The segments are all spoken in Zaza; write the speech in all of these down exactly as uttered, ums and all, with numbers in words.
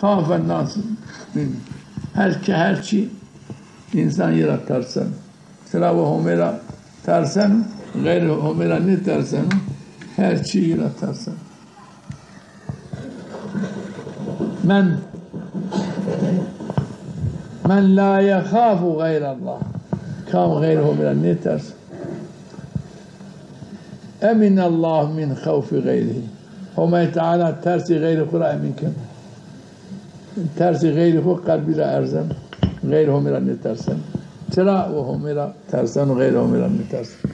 Xafen nas. Her çi, her çi însan yi ra terseno. Sira ve Homê ra terseno, xeyrê Homê ra nêterseno, her çi yi ra terseno. Men, men la yexafu xeyrallah. Kam xeyrê Homê ra nêterso. Eminallah min xewfi xeyrihi. Homay Teala tersê xeyrê xwu ra emin keno. Tersê xeyrê xwu qelbî ra erzeno. Xeyrê Homê ra nêterseno. Çira? Û Homê ra terseno, xeyrê Homê ra nêterseno.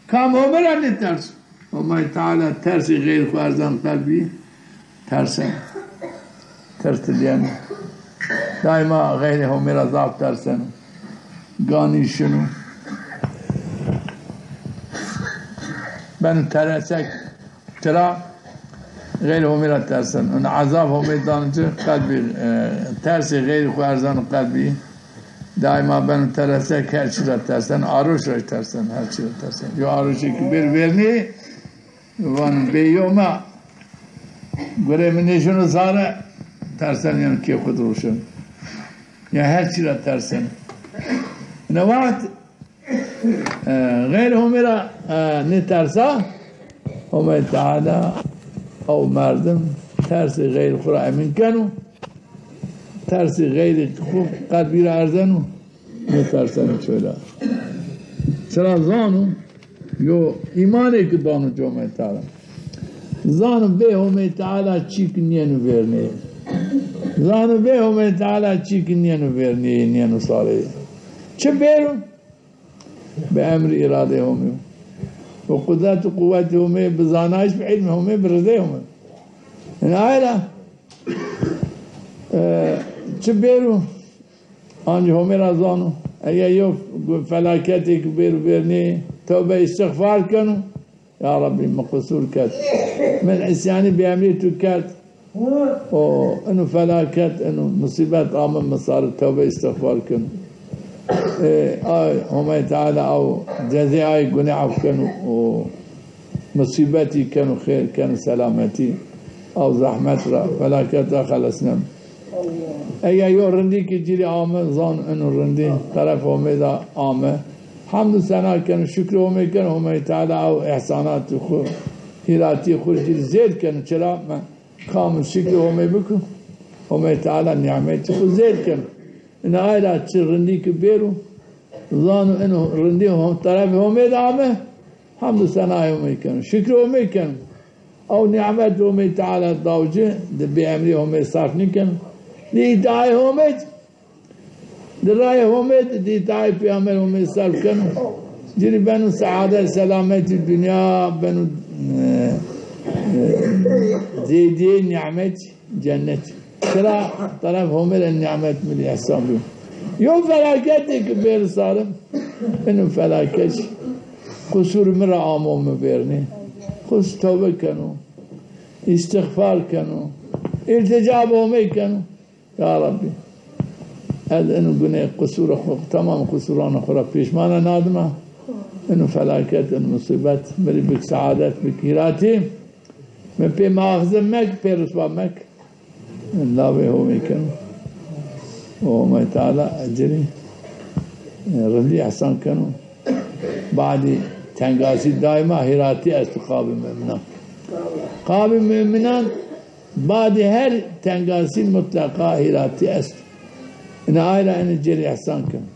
Kam Homê ra nêterso, Homay Teala tersê xeyrê xwu erzeno qelbî, terseno. Tirs dilîyeno. Daîma xeyrê Homê ra zaf terseno. Ganî şino. Beno teresek. Çira? Xeyrê Homê ra terseno. Ino ezab Homê dano ci qelbî, e, tersê xeyrê xwu erzeno qelbî. Daîma beno teresek, her çî ra terseno, aroş ra terseno, her çî ra terseno. Yo aroşê ki bêro vernî, vano bê yo ma, gurê mi nêşino sare, terseno yeno kê xwu di roşeno. Ya her çî ra terseno. Ina wext, e, xeyrê Homê ra, e, nêtersa, Homay Teala ew merdim tersê xeyrê xwu ra emin keno, tersê xeyrê xwu qelbî ra erzeno. Nêterseno çira. Çira zano, yo îmanê ki dano ci Homay Teala. Zano bê Homay Teala çîk nîyeno vernî. Zano bê Homay Teala çîk nîyeno vernî, nîyeno sarê. Çi bêro? Bi emrî îradê Homê. Bi qudret û quwetê Homê, bi zanayîş, bi îlmê Homê, bi rizê Homê. Yanî ay ra, e, çi bêro? Ancî Homê ra zano. Eger yew felaketêk bêro vernî, tewbe îstixfar keno. Ya Rebbî, mi qusur kerd. Mi îsyanî bêemrî tu kerd. O, ino felaket, ino musîbet ame mi sare, tewbe îstixfar keno. E, ay, Homay Teala aw cezê ay gunê af keno. O, musîbetî keno xêr, keno selametî. Aw zehmet ra, felaket ra xelesneno. Eger yo rindî ki ci rê ame, zan ino rindî teref Homê de ame. Hemd û sena keno, şukrê Homê keno, Homay Teala ew îhsanatê xwu, hîratîyê xwu ci rê zêd keno. Çira? Me kam şukrê Homê biko, Homay Teala nîmetî xwu zêd keno. Ina ay ra çi rindî ki bêro, zano ino rindî ho-, terefê Homê de ame, hemd û senayê Homê keno, şukrê Homê keno. Ew nîmet Homê Teala daw ci, di bêemrî Homê serf nîkeno. Di îtaayê Homê, di rayê Homê, di îtaayê Pêxember Homê serf keno. Ci rê beno seadet, selametî dinya, beno, e, e, zêdîyê nîmet, cennet. Çira? Teref Homê ra nîmet mi rê îhsan bîyo. Yew felaketêk bêro sare, ino felaket qusûrê mi ra amo mi vernî. Xwu tewbe keno, îstixfar keno, îltîca bi Homê keno. Ya Rebbî, ez ino gunê qusûrê xwu, temam qusûranê xwu ra pêşmana nadima. Ino felaket, ino musîbet mi rê bik seadet, bik hîratî. Mi pê muaxize mek, pê riswa mek. Lavê Homê keno. Homay Teala ci rê, e, rindî îhsan keno. Badî tengasî daîma hîratî esto qabê muminan. Qabê muminan badî her tengasî mutleqa hîratî esto. Ina ay ra ino ci rê îhsan keno.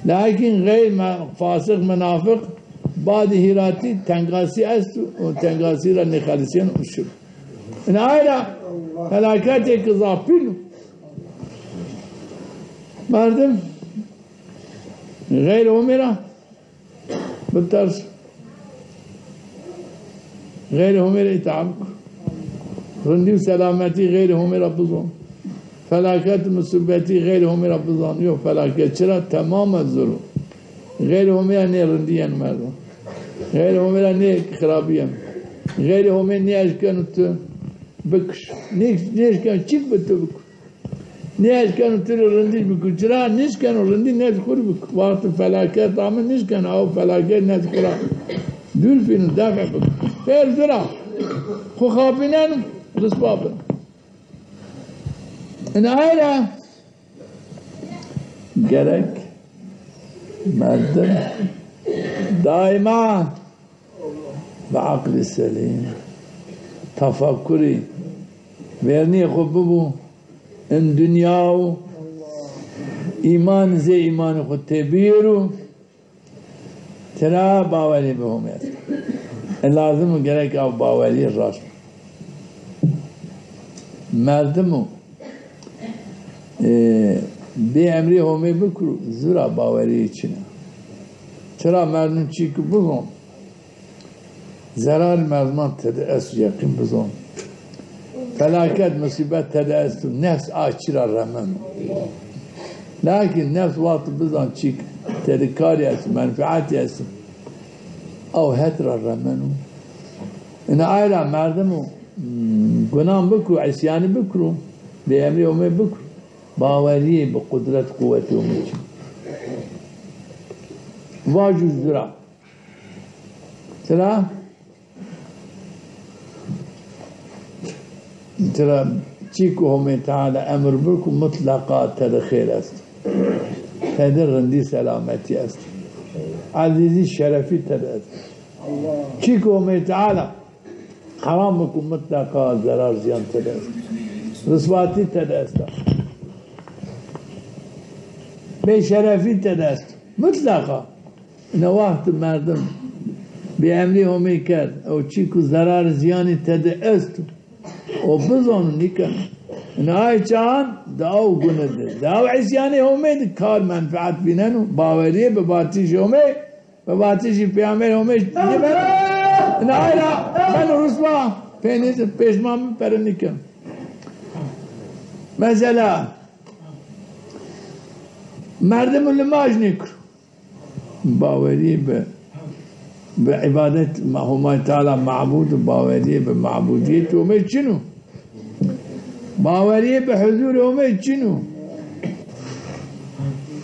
Lakin xeyr me-, fasix, munafiq, badî hîratî tengasî esto û tengasî ra nêxelisîyeno û şiro. Ina ay ra felaketêk zaf pîl o. Merdim xeyrê Homê ra biterso. Xeyrê Homê ra îtaet biko. Rindî û selametî xeyrê Homê ra bizon. Felaket û musîbetî xeyrê Homê ra bizon. Yo felaket çira? Temamen zor o. Xeyrê Homê ra nê rindî yeno merdim. Xeyrê Homê ra nê xirabî yeno. Xeyrê Homê nêeşkeno tu bikiş. Nê-, nêeşkeno çîk bi tu biko. Nêeşkeno tu rê rindî biko. Çira? Nêşkeno rindî nefsê xwu rê biko. Wextê felaket ame nêşkeno ew felaket nefsê xwu ra dûr fîno, def biko. Xêr zor a. Xwu xapîneno, riswa beno. Ina ay ra gerek merdim daîma bi eqlî selîm, tefekkurî vernîyê xwu bibû in dinya û îman zê îmanê xwu têbîyêrû. Tira bawerî bi Homê est. E, lazim û gerek ew bawerî raşt. Merdim û, e, bê emrê Homê bikiro, zira bawerî çin a. Tira merdim çîk bizon, zerar merdiman tede est û yeqîn bizon. Felaket, musîbet tede est û nefs a çî ra remeno. Lakin nefs wextî bizan çîk tede karî est, menfeetî est, ew het ra remeno. Ina ay ra merdim û, hmm, gunan bikiro, îsyanî bikiro, bêemrî Homê bikiro, bawerîyê bi qudret, quwetê Homê çin. Vajo zira. Tira, tira çî ku Homê Teala emir biko, mutleqa tede xêr est. Tede rindî, selametî est. Ezîzî, şerefî tede est. Çî ku Homê Teala heram biko, mutleqa zerar, ziyan tede est. Riswatî tede est. Bêşerefî tede est. Mutleqa. Ina wextî merdim bêemrî Homê kerd, ew çî ku zerar ziyanî tede est o bizano nîkeno. Ina ay çaxan di ew gune de, di ew îsyanê Homê de kar menfeet vîneno, bawerîyê bi vatişê Homê, bi vatişê pêxemberê Homê nêbeno. Ina ay ra beno riswa, peynî de pêşman bi, pere nîkeno. Mesela, merdim limaj nîkiro. Bawerî bi, bi îbadet ma-, Homay Teala mabûd û bawerî bi mabûdîyetê Homê çin o. Bawerî bi huzûrê Homê çin o.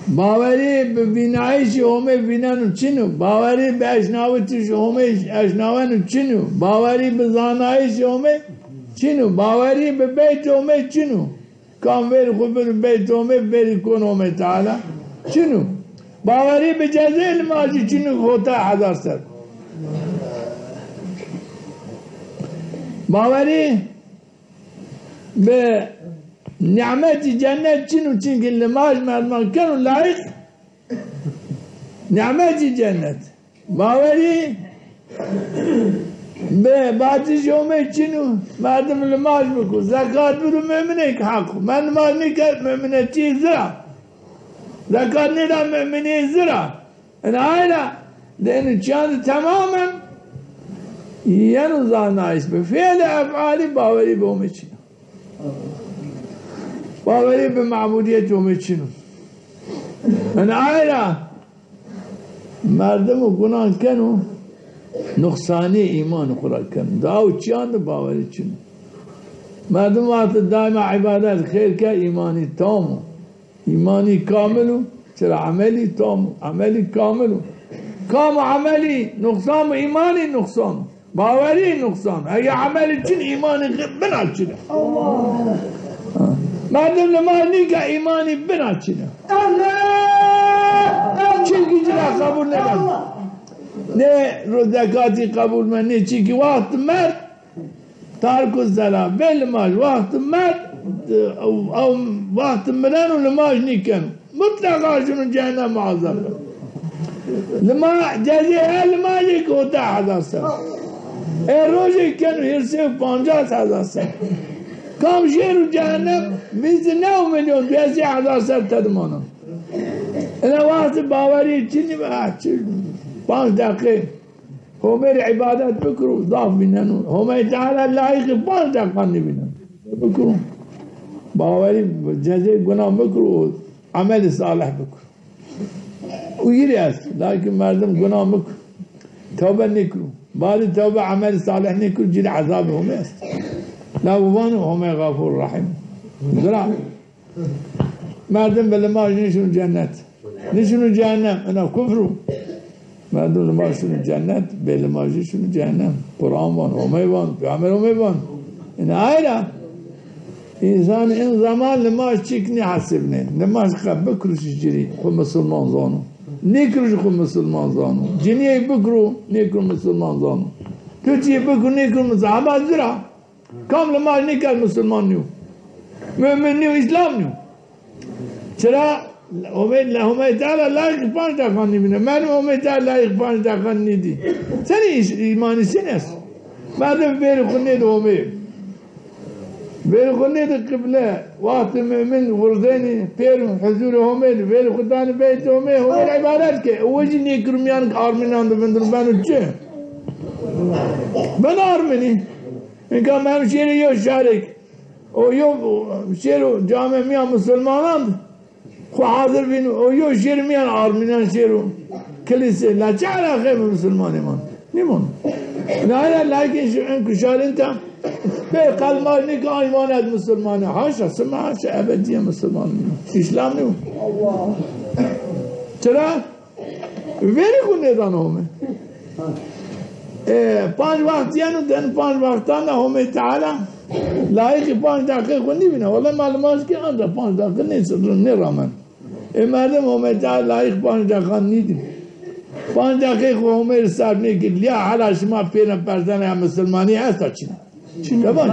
Bawerî bi vînayîşê Homê vîneno çin o. Bawerî bi eşnawitişê Homê eşnaweno çin o. Bawerî bi zanayîşê Homê çin o. Bawerî bi beytê Homê çin o. Kam verî xwu bido beytê Homê, verî kon Homê Teala. Çin o. Bawerî bi cezê limajî çin o, hota hezar ser. Bawerî bi nîmetî cennet çin o, çimkî limaj merdiman keno layîq nîmetî cennet. Bawerî bi vatişê Homê çin o, merdim limaj biko, zekat bido, muminêk heq o. Ma limaj nîkerd, muminetî zira. Zekat nêda, muminî zira. Ina ay ra di eno çîyan de temamen yeno zanayîş bi fiilê efalî, bawerî bi Homê çin o. Bawerî bi mabûdîyetê Homê çin o. Ina ay ra merdim o gunan keno, nuqsanî îmanê xwu ra keno. Di ew çîyan de bawerî çin o. Merdim wextî daîma îbadet, xêr ke, îmanî tam o. Îmanî kamil o, çira emelî tam o, emelî kamil o. Kam emelî nuqsan bo, îmanî nuqsan o. Bawerî nuqsan. Ege emelî çin, îmanî xi-, bina çin e. Ha. Merdim limaj nîke, îmanî bina çin e. Çimkî ci ra qebul nêbeno. Nê ro zekatî qebul beno, nê çîkî wext merd, tarku sela, bê limaj, wext merd, ew, ew wext mireno, limaj nîkeno. Mutleqa şino cehennem, muazzem be. Lima-, cezê her limajêk hota hezar ser. Ê rojêk keno hîrsê û pancas hezar ser. Kam şêro cehennem, vîst û new milyon, duyesî hezar ser tedi manan. Ina wextî bawerî çinî be, ah, çi, panc deqe Homê rê îbadet bikiro, zaf vîneno. Homey Teala layîqî panc deqa nêvîneno. Bikiro. Bawerî, cezê gunan bikiro û emelî salih bikiro. Û yî rê est. Lakin merdim gunan bikiro, tewbe nêkiro. Badê tewbe emelî salih nêkiro, ci rê ezabê Homê est. La û vano Homey Xefûr Rehîm. Zira merdim bi limaj nêşino cennet. Nêşino cehennem, ina kufr o. Merdim limaj şino cennet, bê limajî şino cehennem. Quran van, Homey van, Peyxamber Homey van. Ina ay ra Însan in zaman limaj çîk nêhesibnê. Limaj qe bikiro şi ci rê, xwu misilman zano. Nêkiro şi xwu misilman zano. Cinîyey bikiro, nêkiro misilman zano. Tu çîyê bikiro, nêkiro misilman. Hema ci ra. Kam limaj nêkerd misilman nîyo. Mumin nîyo, îslam nîyo. Çira? Homey, Homey Teala layîqî panc deqan nîbîne. Merdim Homey Teala layîqî panc deqan nîdî. Senî îş-, îmanî senî est? Merdim verî xwu nêdi Homey. Verî xwu nêdi qible. Wextê mumin wurzenî, pêro huzurê Homey di. Verî xwu danî beytê Homey, Homey îbadet ke. O jî nêkiro mîyan armînan di vindir beno çi? Beno armînî. Inka merdim şêrê yo şarêk. O yo şêro camê mîyan misilmanan di. Xwu hazir vîno, o yo şêrê mîyan armînan şêro kilîse. La çi eleqeyê bi misilmanê ma? Nîmon. Nayra lakin şu in kuşarîn ta. Pê qe limaj nîke, îmanet misilmanî. Haşa, sima haşa, ebedîye misilman nîyo. Îslam nîyo. Çira? Verî xwu nêdano Homê. E, panc wext yeno, den panc wextan de Homê Teala layîqî panc deqîqê xwu nîbîne. Wele ma limaj kî anca panc deqîqe nê-, nêramen. E, merdim Homê Teala layîq panc deqan nîdî. Panc deqîqê xwu Homê rê serf nêkî. Lîya hela şima pêne persena ya misilmanî esta çin? Çin. Tamam.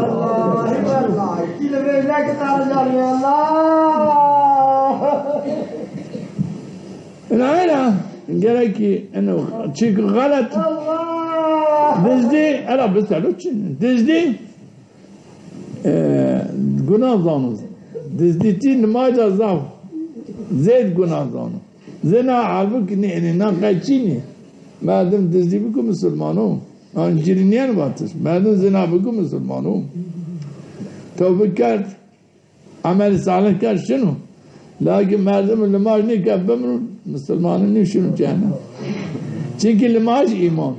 Ina ena gerek ki eno çîk xelet. Dizdî, ela biselo çin. Dizdî, e, guna zano. Dizdîtî nimaca zaf zêd guna zano. Zina halbukî nê, enê nan qey çin î. Merdim dizdî biko misilman o. An ci rê nîyeno vatiş. Merdim zina biko misilman o. Tewbe kerd. Emelî salih kerd, şino. Lakin merdim limaj nêkerd, bimro, misilman o, nêşino cehennem. Çimkî limaj îman.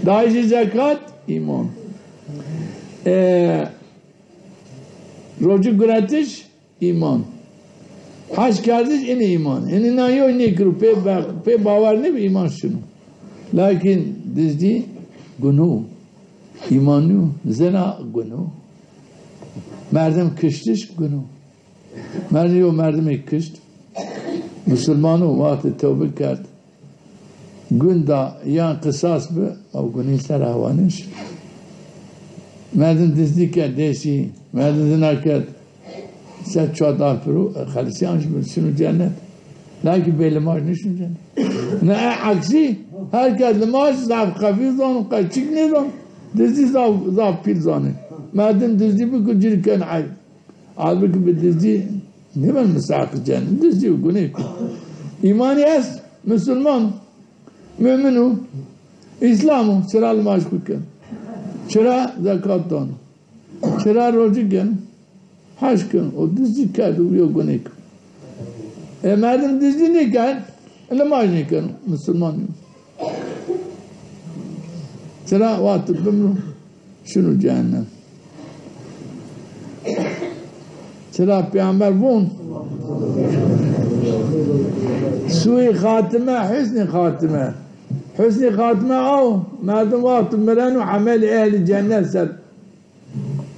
Dayîşê zekat îman. E, rocî guretiş îman. Hec kerdiş, enê îman. Enê nan yo nêkiro, pê be-, pê bawer nêbi, îman şino. Lakin dizdî guno. Îman nîyo. Zina guno. Merdim kiştiş guno. Merdim yo merdimê kişt. Misilman o, wextê tewbe kerd. Gun da yan qisas bi, ew gunî ser hewanê şi. Merdim dizdî kerd, dêsî, merdim zina kerd, ser çuwa da piro, e, xelisî an jî şino cennet. Lakin bê limaj nêşino cennet. Ne e aksî, her kes limaj zaf xefîf zano, qey çik nêzano. Dizdî zaf, zaf pîl zanê. Merdim dizdî biko ci rê ken eyb. Halbukî bi dizdî nêben mistehaqî cehennem. Dizdî yo, gunê ko. Îmanî est, misilman o, mumin o, îslam o, çira limaj xwu keno? Çira zekat dano? Çira rocî geno? Hec keno? O dizdî kerdo, yo gunê ko. E, merdim dizdî nêkerd, limaj nêkeno, misilman nîyo. Çira? Wextê bimro, şino cehennem. Çira? Peyxamber von, sûî xatime, husnî xatime. Husnî xatime aw, merdim wextê mireno emelî ehlî cennet ser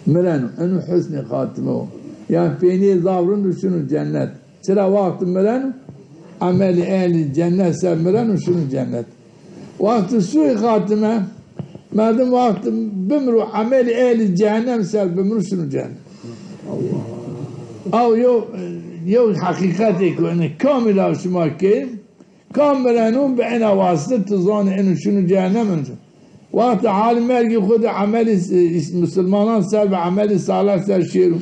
mireno. Eno husnî xatime o. Yanî peynîyê zaf rind o, şino cennet. Çira? Wextê mireno, emelî ehlî cennet ser mireno, şino cennet. Wextê sûî xatime, merdim wextê bimro, emelî ehlî cehennem ser bimro, şino cennet. Aw yo, yo heqîqetêk o, enê kamî ra şima kê, kam mireno bi ena wasite tu zanê eno şino cehennem, eno şino. Wextê halî mergî xwu de emelî, e, misilmanan ser bi emelî salih ser şêro.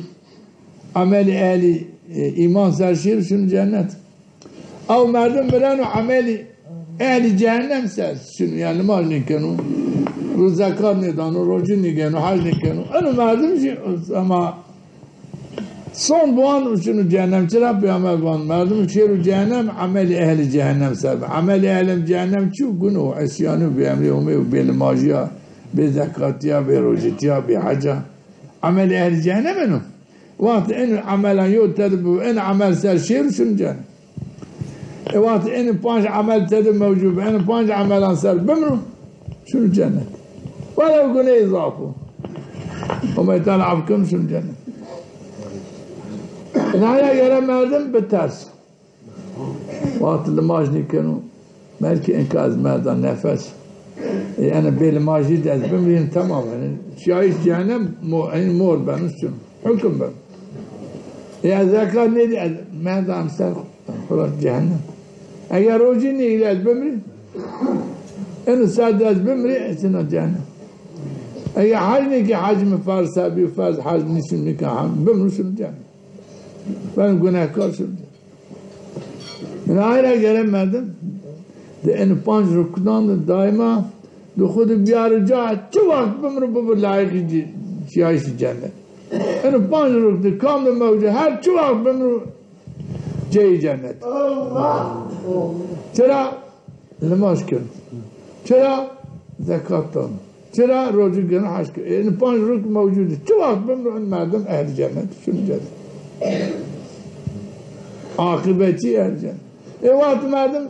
Emelî ehlî, e, îman ser şêro, şino cennet. Ew merdim mireno emelî ehlî cehennem ser şino, yanî limaj nêkeno, ru zekat nêdano, rocî nêgeno, hec nêkeno. Eno merdim jî ema son buan şino cehennem. Çira? Peyxamber van, merdim şêro cehennem, emelî ehlî cehennem ser bi. Emelî ehlî cehennem çi yo? Guno, îsyanî, bêemrê Homê, bêlimajîya, bêzekatîya, bêrocîtîya, bêheca. Emelî ehlî cehennem eno. Wextê eno emelan yo tede bibo, eno emel ser şêro, şino cehennem. E, wextê eno panc emel tede mewcûd bi, eno panc emelan ser bimro, şino cennet. Welew guneyê zaf o. Homê Teala ef keno, şino cennet. Naya gere merdim biters. Wextî limaj nîkeno, belkî enka ez merda nefes. E, yanî bê limajî de ez bimrîn, temam. Yanî şiyayîş cehennem mo-, yanî mor beno, şino. Hukm beno. E, ez zekat nêdî, ez merda emser xo ra cehennem. Eger rocî nêgîrî ez bimrî. Eno ser de ez bimrî, ez şino cehennem. Eger hec nêkî, hec mi ferz se bî, ferz hec nîşin nîka, bimrî şino cehennem. Ben gunehkar şino cehennem. Ina ay ra gere merdim di eno panc ruknan de daîma di xwu de biyaro ca, çi wext bimro bibo layiqî ci-, şiyayîşî cennet. Eno panc ruk de kam de mewcud, her çi wext bimro ceyê cennet. Çira? Limaj keno. Çira? Zekat dano. Çira? Rocî geno, hec keno. Eno panc ruk mewcud î. Çi wext bimro en merdim ehlî cennet, şino cennet. Aqîbetî ehlî cennet. E, wext merdim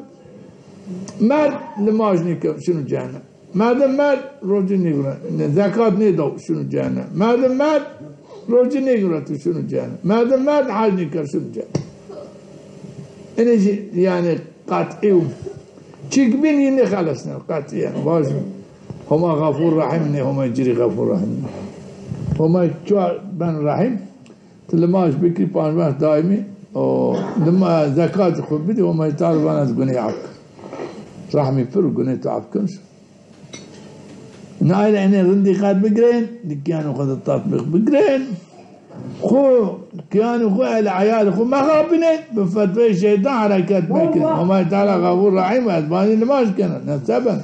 merd limaj nîkeno, şino cehennem. Merdim merd rocî nîguro, ne, zekat nêdo, şino cehennem. Merdim merd rocî nêguro, tu şino cehennem. Merdim merd hec nîkero, şino cehennem. Enê jî, yanî, qet'î yo. Çîk bîn yî nêxelesneno, qet'î yanî. Vajî, Homa Xefûr Rehîm nê, Homa ci rê Xefûr Rehîm nê. Homa çuwa ben Rehîm, ti limaj bikî, panc wext daîmî, o, lima-, zekatî xwu bidî, Homa Teala vana ez gunê af ken. Rehmî pir, gunê tu af ken. Nayra enê rind dîqet bigirên, di kîyanê xwu de tatbîq bigirên. Xwu, kîyanê xwu, ehlî eyalê xwu mexapînên, bi fetweyê şeytan hereket mekin. Homa Teala Xefûr Rehîm o, ez banî limaj kena, ne seben.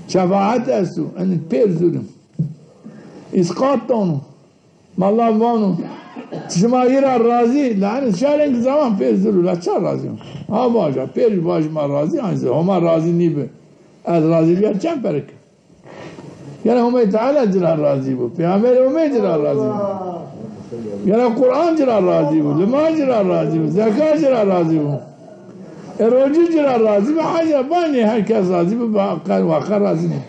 Şefaet esto, enê pêr zûrî. Îsqat dano. Mela vano, şima yî ra razî, la enê şerên ki zaman pêr zûrî, la ça razî yo? Ha vaja, pêr jî vajî ma razî, anî Homa razî nîbi. Ez razî bîya çend perek? Gere Homê Teala ci ra razî bo. Peyxamberê Homê ci ra razî bo. Gere Quran ci ra razî bo. Limaj ci ra razî bo. Zekat ci ra razî bo. E, rocî ci ra razî bo. Hec ra, banî her kes razî bo. Ba-, qe-, wa qe razî nî.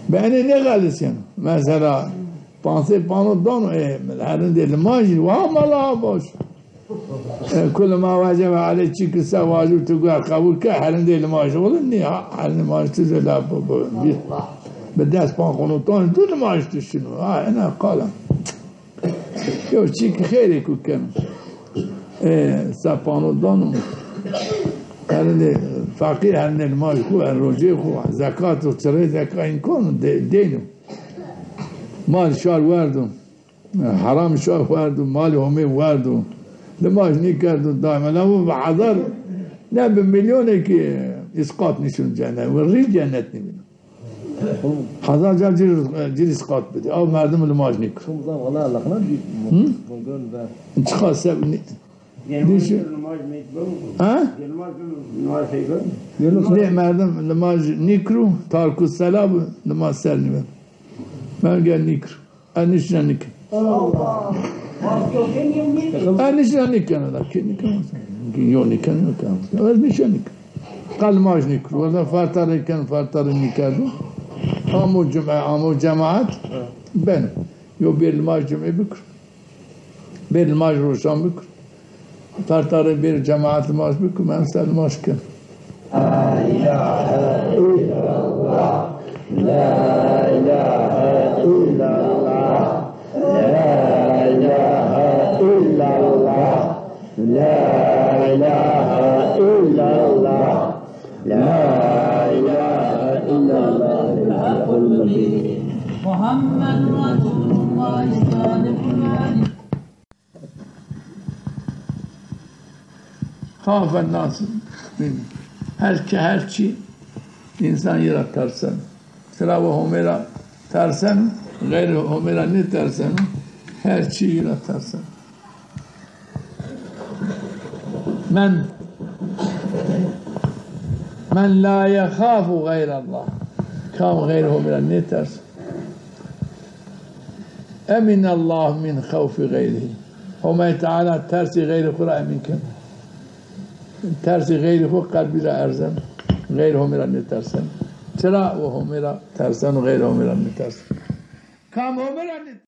Bi enê nêxelisîyeno. Mesela, pansê pano dano, e, herindê limajî, wa mela baş. E, kullu ma vecebe aleyh, çî ki se wacib tu guya qebul ke, herindê limaj oğlu, nî ha, herindê limaj tu zê la bu, bu, bir, bi dest pan qonûtan tu limaj tu şino. Ha, ena qala. Yo, çî ki xeyrê ku keno. E, se pano dano. Herindê feqîr, herindê limaj xu, her rocê xu, zekat û çirê zeka îmkan de-, deyno. Mal şar werdo. Heram şa werdo, malê Homê werdo. Limaj nîkerdo, daîme. La bu bi hezar, ne bi milyonê ki îsqat nîşino cennet. Wi rî cennet nîbîno. Hezar ca ci rî, ci rî îsqat bidî. Aw merdim limaj nîkiro. Hı? Çiqa se-, nî-, nîşi-, ha? Nê merdim limaj nîkiro, tarku sela bi, limaj ser nîbeno. Merdim gel nîkiro. Ez nîşna nîkin. Ez nîşna nîkin, da kî nîkin. Yo nîkin, yo kî. Ez nîşna nîkin. Qe limaj nîkir. Wazan fertarê ken, fertarê nîkerdo. Amo cume, amo cemaat. Ben. Yo bir limaj cume bikir. Bir limaj roşan bikir. Fertarê bêr cemaet limaj bikir, men ser limaj kin. La ilahe illallah, la ilahe illallah, la ilahe illallah, la ilahe illallah. La ilahe illallah. Muhammed Resulullah, Sadiqul Vaid. Xafen nas min. Her ke-, her çî însan yî ra terseno. Sira ve Homê ra terseno, xeyrê Homê ra nêterseno, her çî yî ra terseno. Men, men la yexafu xeyrallah. Kam xeyrê Homê ra nêterso. Eminallah min xewfi xeyrî. Homay Teala tersî xeyrî xwu ra emîn keno. Tersî xeyrî xwu qelbî ra erzeno. Xeyrî Homê ra nêterseno. Çira? O Homê ra terseno, xeyrî Homê ra nêterseno. Kam Homê ra nê-